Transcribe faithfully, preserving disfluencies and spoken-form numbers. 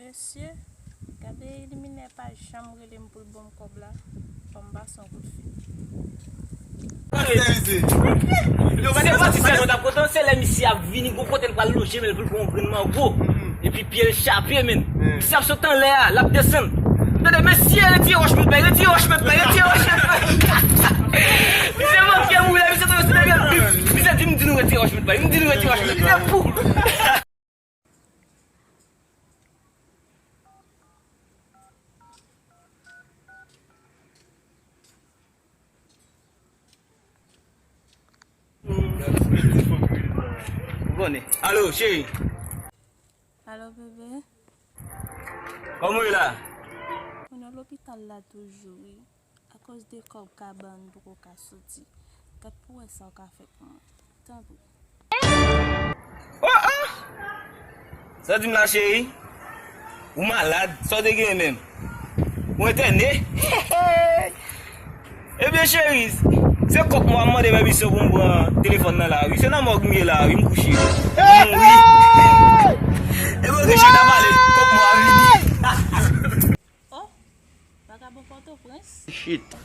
Mesye, gade eliminè pa janm rele m pou l ban m kòb la. Fò m pase yon kout fil. Yo, gade pati sèl mwen t ap kontan, se lè misye ap vini, gon kote l pral lonje men l pou l pran yon grenn mango. Epi pye l chape, men. Misye ap sot anlè a, l ap desann. Tande, mesye, retire wòch mwen bay, retire wòch mwen bay, retire wòch mwen bay. Misye manke mouri la, misye travèse dèyè m. Misye di m, di nou retire wòch mwen bay, m di nou retire wòch mwen bay. Misye fou. Ou konnen. Alo, cheri. Alo, bebe. Kòman w ye la? Mwen nan lopital la toujou, wi. Akoz de kòb kabann m poko ka soti. Gad pou w wè sa w ka fè pou mwen. Tanpri. Oh, oh! Sa w di m la, cheri? Ou malad? Sa w te genyen menm? Ou entène? Ebyen, cheri, se kòb mwen ap mande pèmisyon pou m pran telefòn nan la, wi. Se nan mòg m ye la, wi, m kouche. M mouri. Ebyen, ok, cheri, n a pale. Kòb mwen ap vini. Oh, vagabon Pòtoprens. Shit.